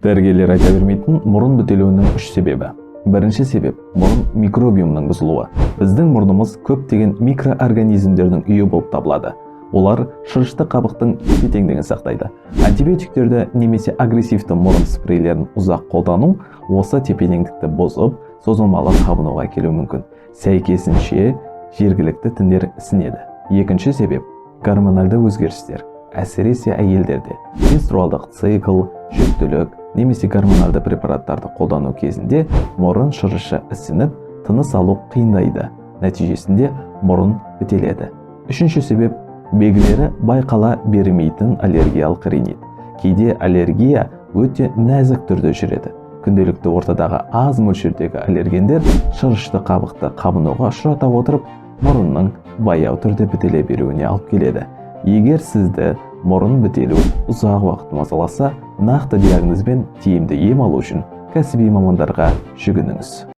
Дәрігерлер айта бермейтін мұрын бітелуінің үш себебі. Бірінші себеп – мұрын микробиомының бұзылуы. Біздің мұрнымыз көптеген микроорганизмдердің үйі болып табылады. Олар шырышты қабықтың тепе-теңдігін сақтайды. Антибиотиктерді немесе агрессивті мұрын спрейлерін ұзақ қолдану осы тепе-теңдікті бұзып, созылмалы қабынуға әкелуі мүмкін. Сәйкесінше, жергілікті тіндер ісінеді. Екінші себеп – гормональды өзгерістер, әсіресе әйелдерде. Менструалдық цикл, жүктілік немесе гормоналды препараттарды қолдану кезінде мұрын шырышы ісініп, тыныс алу қиындайды. Нәтижесінде мұрын бітеледі. Үшінші себеп – белгілері байқала бермейтін аллергиялық ринит. Кейде аллергия өте нәзік түрде жүреді. Күнделікті ортадағы аз мөлшердегі аллергендер шырышты қабықты қабынуға ұшырата отырып, мұрынның баяу түрде бітеле беруіне алып келеді. Егер сізді мұрын бітелу ұзақ уақыт мазаласа, нақты диагнозбен тиімді ем алу үшін кәсіби мамандарға жүгініңіз.